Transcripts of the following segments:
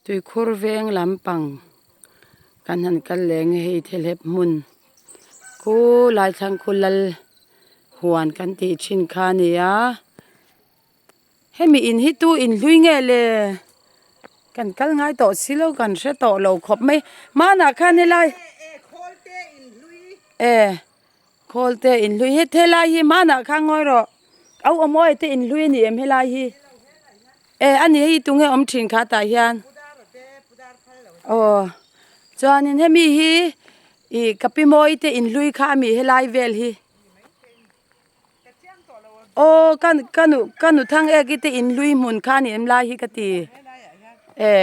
Tuikhur veng lampang kan han kal leh nge hei thelep hmun khulai thlang khu lal huan kan tih thin kha a ni a hemi in hi tu in hlui nge le kan kal ngai tawh si lo kan hre tawh lo khawp mai hmanah khan helai e khawl te in hlui he helai hi hmanah khan ngawi rawh au awmawi te in hlui a ni em helai hi. E a ni hei tunge awm thin kha tah hian aw chuanin hemi hi ih ka pi mawi te inhlui kha a mi helai vel hi aw ka ka nu ka nu thang ek te inhlui hmun kha a ni em lai hi ka ti e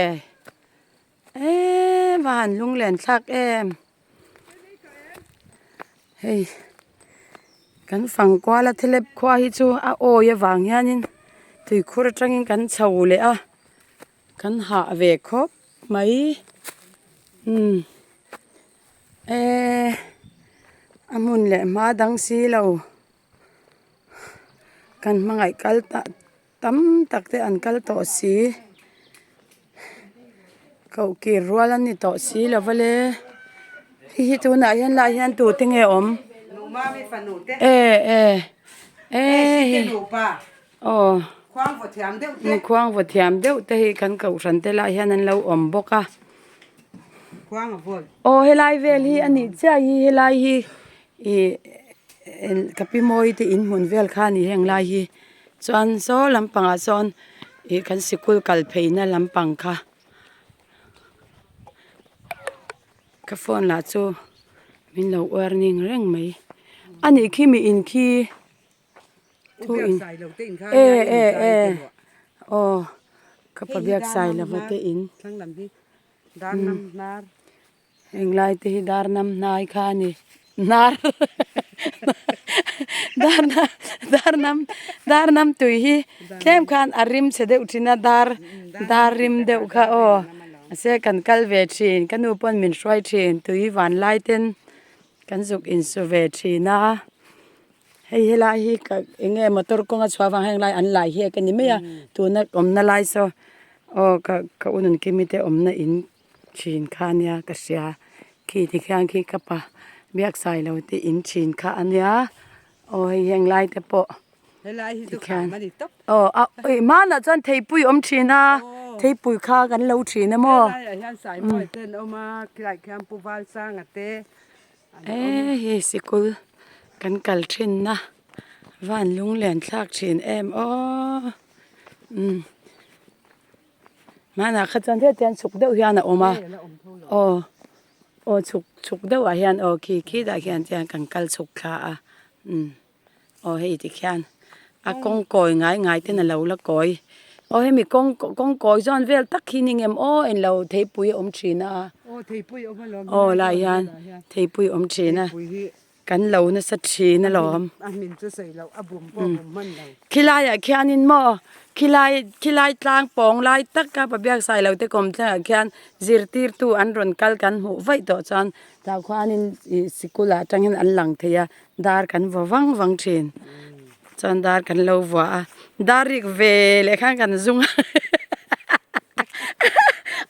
eee va han lunglen thlak em. Hei kan fang kual a thelep khua hi chu a awi avang hianin tuikhur atangin kan chho leh a kan hah ve khawp mai umm eee a hmun leh hma dang si lo kan hmangaih kal ta-- Tam tak te an kal tawh si koh kir rual an ni tawh si lo va le hei hi tunah hian lai hian tute nge awm e e e hei aw khuang vaw thiam deuh te hi kan kohhran te lah hian an lo awm bawk a aw helai vel hi a nih chiah hi helai hi Ih ka pi mawi te in hmun vel kha a ni heng lai hi chuan saw lampangah sawn ih kan sikul kal phei na lampang kha ka phone lah chu min lo warning reng mai a nih khi mi in khi thu in e e e aw ka pa biak sai lova te in. Englai te hi dar nam hnai kha a ni hnar dar nam dar nam dar nam tui hi tlem khan a rim chhe deuh thin a dar dar rim deuh kha aw mahse kan kal ve thin ka nu pawn min hruai thin tui van lai ten kan zuk insu ve thin a hei helai hi ka eng nge motor kawng a chhuah avang hian helai an lai hi ka ni mai a tuna awmna lai saw aw ka ka u Nunkimi te awmna in. Thin kha ania ka hria khi ti khian khi ka pa biak sai lo te in thin kha ania aw hei heng lai te pawh tikhian aw a ih hmanah chuan theipui a awm thin a theipui kha kan lo thin a maw e hei sikul kan kal thin na van lunglen thlak thin em aw umm. Hmanah kha chuan hetiang chhuk deuh hian a awm a aw aw chhuk chhuk deuhah hian aw khi khi tah khian chuan kan kal chhuk thla a umm aw hei tikhian a kawng kawi ngai ngai ten a lo la kawi aw hemi kawng kawng kawi zawn vel tak hi ni ngem aw englo theipui a awm thin a aw lai hian theipui a awm thin a. Kan lo nasa thin alawm. Khilaiah khianin maw khilai khilai tlang pawng lai taka Pabiak Sailo te kawm thlengah khian zirtirtu an rawn kal kan hmuh vaih tawh chuan tah khuanin ih sikul ah atangin an lang thei a dar kan vaw vang vang thin chuan dar kan lo vuah a dar rik ve leh khan kan zung a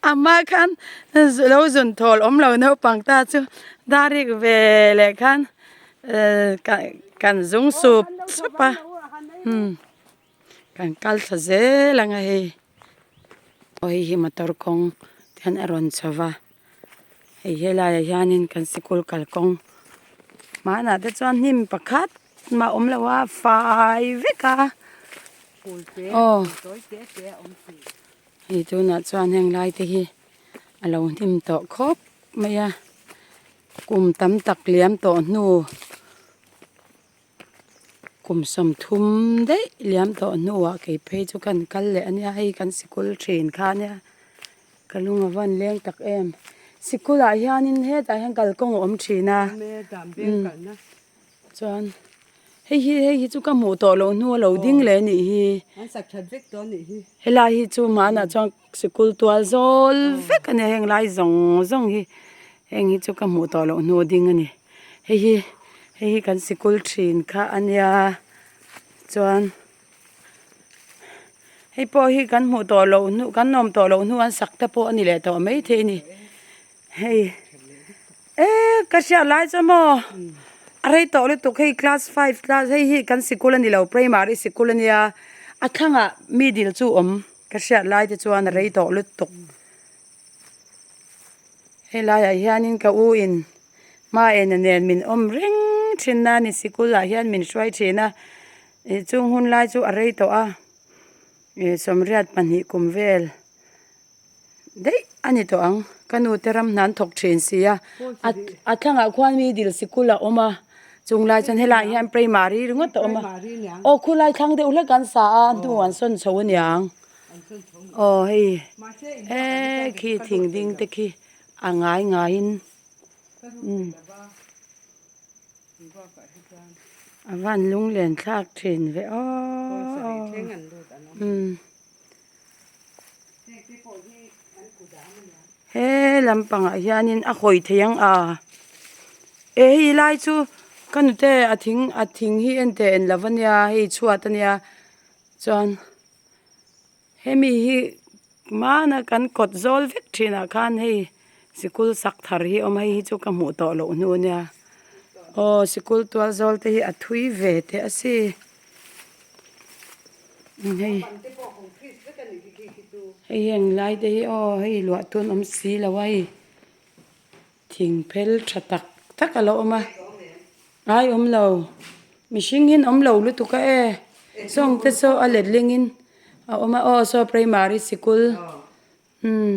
a hma khan lo zun thawl awm lo naupang ta chu. Dar rik ve leh khan kan zung sup sup a umm kan kal thla zel ang a hei aw hei hi motor kawng te hian a rawn chho va hei helaiah hianin kan sikul kalkawng hmanah te chuan hnim pakhat mah awm lo a fai vek a aw hei tunah chuan heng lai te hi a lo hnim tawh khawp. Mai a kum tam tak liam tawh hnu kum sawmthum daih liam tawh hnuah kei phei chu kan kal leh a nia hei kan sikul thin kha ania ka lung a van leng tak em sikul ah hianin hetah hian kalkawng a awm thin a chuan hei hi hei hi chu ka hmuh tawh loh hnu a lo ding leh a nih hi helai hi chu hmanah chuan sikul tual zawl vek a nia heng lai zawng zawng hi heng hi chu ka hmuh tawh loh hnu a ding a ni hei hi hei hi kan sikul thin kha a nia chuan. Hei pawh hi kan hmuh tawh loh hnu kan awm tawh loh hnu an sak te pawh a ni leh tawh maithei a ni. Hei e ka hriat lai chu maw a rei tawh lutuk hei class five class hei hi kan sikul a ni lo primary sikul a nia a thlangah middle chu awm ka hriat lai te chuan a rei tawh lutuk. Helaiah hianin ka u in hmaena nen min awm reng thin a ni sikul ah hian min hruai thin a ih chung hun lai chu a rei tawh a ih sawmriat pahnih kum vel daih a ni tawh ang ka nu te ram hna an thawk thin si a a thlangah khuan mi dil sikul a awm a chung lai chuan helaiah hian primary ringawt a awm a aw khulai thlang deuh hlek an sa a hnu an sawn chho aniang. Aw hei e khi thing ding te khi a ngai ngaiin umm a van lunglen thlak thin ve aw umm he lampangah hianin a hawi thei ang a e hei lai chu ka nute a thing a thing hi en teh en lo ania hei chhuat ania chuan. Hemi hi hmana kan kawt zawl vek thinah khan hei sikul sak thar hi a awm a hei hi chu ka hmuh tawh loh hnu ania aw sikul tual zawl te hi a thui ve teh a si hei hei heng lai te hi aw hei luah tun awm si lo a hei thing phel tha tak tak a lo awm a. Ai awm lo, mihring hian awm lo lutuk a e, sawng te saw a letling in a awm a aw saw primary sikul umm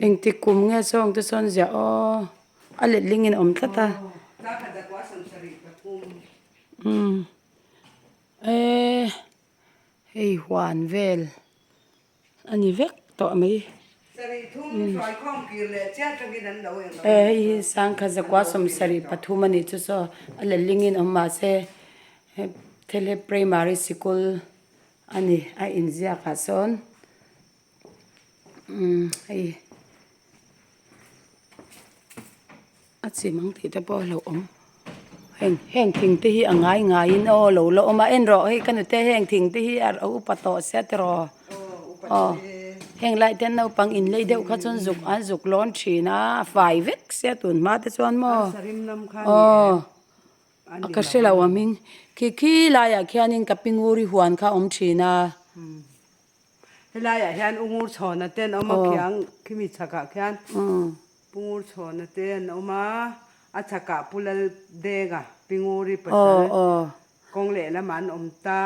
engtik kum nge sawng te sawn ziah aw a letling in a awm tlat a umm e hei huan vel. A ni vek tawh mai. E hei hi sangkhat zakua 73 a nih chu saw a lehlingin awm mahse Thelep Primary Sikul a ni a inziak ah sawn umm hei a chim ang tih te pawh a hlauhawm heng heng thing te hi a ngai ngaiin aw lo la awm a en rawh hei ka nute heng thing te hi a upa tawh sia tiraw aw heng lai te naupang inlei deuh kha chuan zuk an zuk lawn thin a a fai vek sia tun hma te chuan maw aw a ka hre lo a hming khi khi laiah khianin ka pi nguri huan kha a awm thin a. Helaiah hian u ngur chhawna te an awm a khiang khimi chhakah khian Pu Ngur Chhawna te an awm a, a chhakah Pu Laldenga, Pi Nguri pasal kawng lehlamah an awm ta.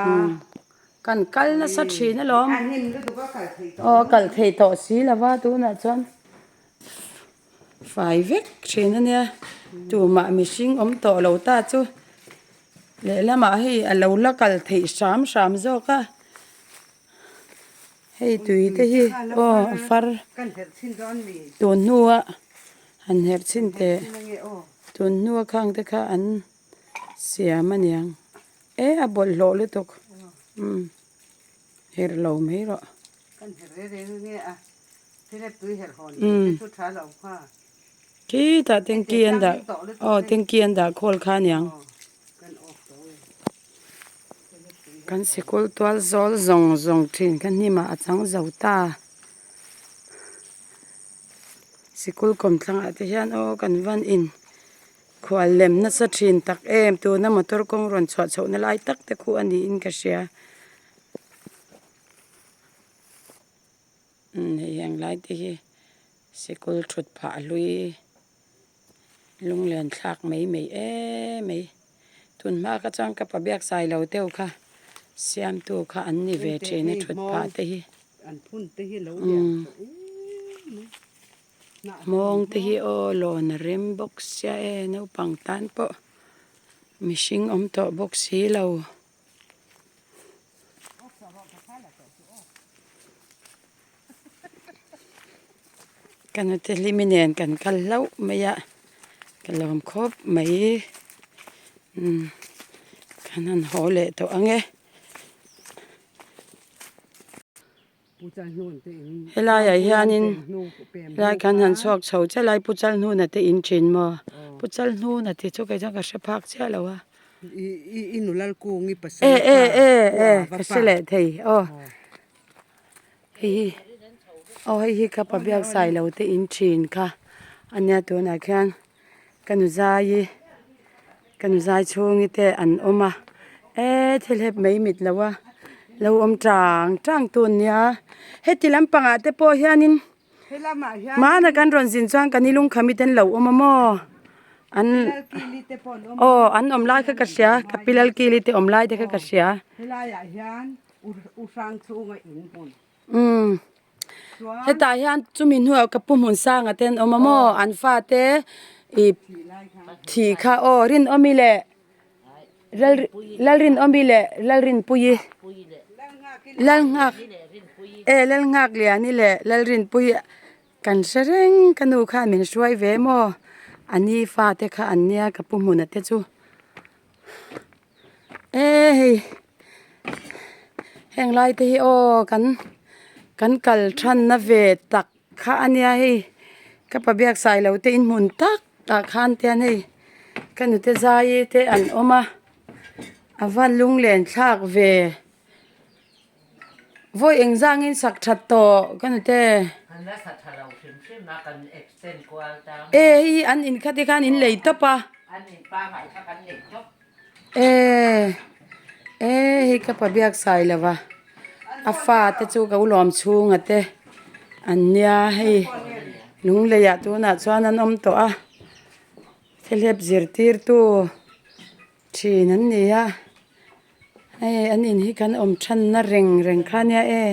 Kan kal nasa thin alawm. A hnim lutuk a kal thei tawh. Aw a kal thei tawh si lova tunah chuan fai vek thin ania tumah mihring awm tawh lo ta chu lehlamah hei a lo la kal theih hram hram zawk a. Hei tui te hi aw a far tun hnua han herh chhin teh tun hnua khang te kha an siam a niang e a bawlhhlawh lutuk umm herh lo mai rawh. Umm khitah tanky an dah aw tanky an dah khawl kha a niang. Kan sikul tual zawl zawng zawng thin kha hnimah a chang zo ta. Sikul kawmthlangah te hian aw kan van in khual lem nasa thin tak em tuna motor kawng rawn chhuah chhohna lai tak te khu a niin ka hria. Umm hei heng lai te hi sikul thut phah hlui. Lunglen thlak mai mai em mai. Tun hma kha chuan ka pa biak sai lo deuh kha siamtu kha an ni ve thin a thut phah te hi. Hmawng te hi aw lawn a rem bawk sia e naupang tan pawh mihring awm tawh bawk si lo. Ka nute hlimi nen kan kal hlauh mai a ka lawm khawp mai umm kan han haw leh tawh ang e. Helaiah hianin helai kan han chhuak chho chiah lai Pu Chalhnuna te in thin maw Pu Chalhnuna tih chu kei chuan ka hre phak chiah lo a. E e e e ka hre leh thei aw. Hei hi aw hei hi ka pa biak sai lo te in thin kha a nia tunah khian ka nu zai ka nu zai chhungi te an awm a eee thil hep mai mit lo a lo awm tang tang tun nia heti lampangah te pawh hianin Hmana kan rawn zin chuan kan i lungkhami te an lo awm a maw an aw an awm lai kha ka hria ka pi Lalkili te awm lai te kha ka hria umm hetah hian chumi hnuah ka pu hmun sanga te an awm a maw an fate ih thih kha aw Rinawmi leh Lalrinawmi leh Lalrinpuii Lalnghak e Lalnghak Liani leh Lalrinpuii kan hre reng ka nu khan min hruai ve maw a ni fate kha an nia ka pu hmuna te chu e hei heng lai te hi aw kan kan kal thanna ve tak. Kha a nia hei ka pa biak sai lo te inhmun tak ah khan te hian hei ka nute zai te an awm a a van lunglen thlak ve vawi eng zangin sak that tawh ka nute e hei an in kha te khan in lei tawp a e e hei ka pa biak sai lo va a fa te chu ka ulawm chhunga te an nia hei lungleiah tunah chuan an awm tawh a thilhlep zirtirtu thin an ni a hei an in hi kan awm thanna reng reng kha ania e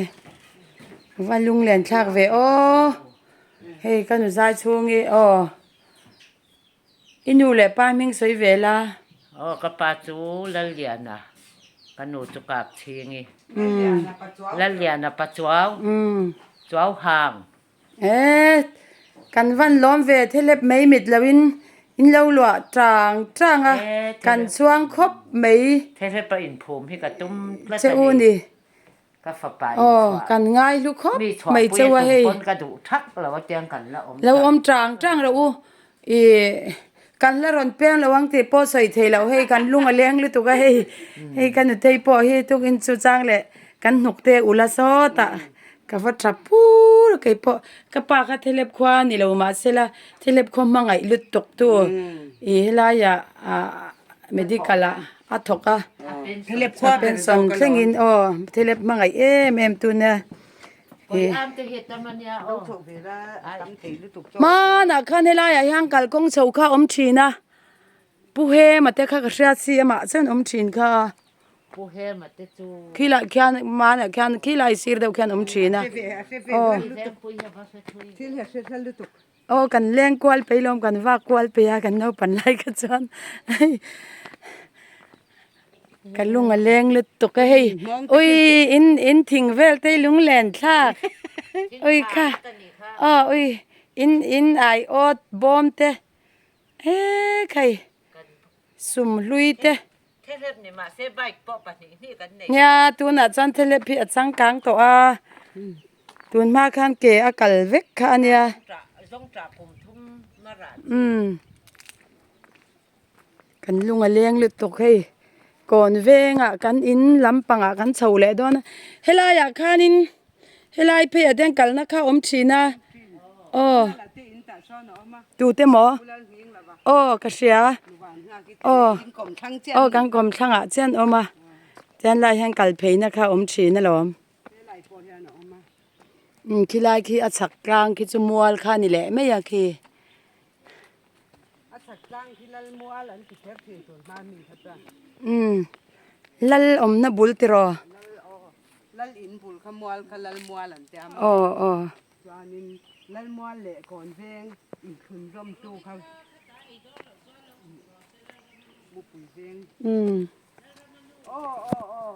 va lunglen thlak ve aw hei ka nu zai chhung hi aw. I nu leh pa hming sawi ve la. Aw ka pa chu Lalliana, ka nu chu Kapchhingi. Lalliana Pachuau, Chuau Hang. E, kan van lawm ve thelep mai mit lo in in lo luah tang tang a, kan chhuang khawp mai. Thelep a inphum hi ka tum tlat a ni. Ka fapa in Aw, chhuah. kan ngai hlu khawp Mi chhuah mai pui cheu a a tum hei. pawn ka duh thak lo a tiang kan la awm Lo tak. awm tang tang rawh u. Ih, kan la rawn peng lo ang tih pawh sawi thei loh hei kan lung a leng lutuk a hei. Hei ka nutei pawh hi tukin chu chang leh kan hnuk te ula sawtah ka va tha pur a kei pawh. Ka pa kha thelep khua a ni lo mahsela thelep khua hmangaih lutuk tu ih helaiah ah medical ah a thawk a a pension thlengin aw thilep hmangaih em em tu nia ih hmanah khan helaiah hian kalkawng chho kha a awm thin a pu hema te kha ka hriat si amah chuan awm thin kha a khilaiah khian hmanah khian khilai sir deuh khian awm thin a aw. Aw kan leng kual peih lawm kan vak kual peih a kan naupan lai kha chuan ka lung a leng lutuk a hei ui in in thing vel te lung len thlak ui kha aw ui in in ai awt bawm te he khai sum hlui te Nia tunah chuan thelep hi a changkang tawh a tun hma khan ke a kal vek kha a nia umm kan lung a leng lutuk hei kawn vengah kan in lampangah kan chho leh dawn a helaiah khanin helai pheiah te hian kalna kha a awm thin a aw tute maw aw ka hria aw aw kan kawmthlangah chian a awm a chuan lai hian kal pheina kha a awm thin alawm umm khilai khi a chhak tlang khi chu mual kha a ni leh mai a khi. Umm lal awmna bul tiraw. Lal in bul kha mual kha lal mual an ti a maw? Aw aw. Chuanin lal mual leh kawn veng inthlun zawm tu kha mupui veng. Umm. Aw aw aw.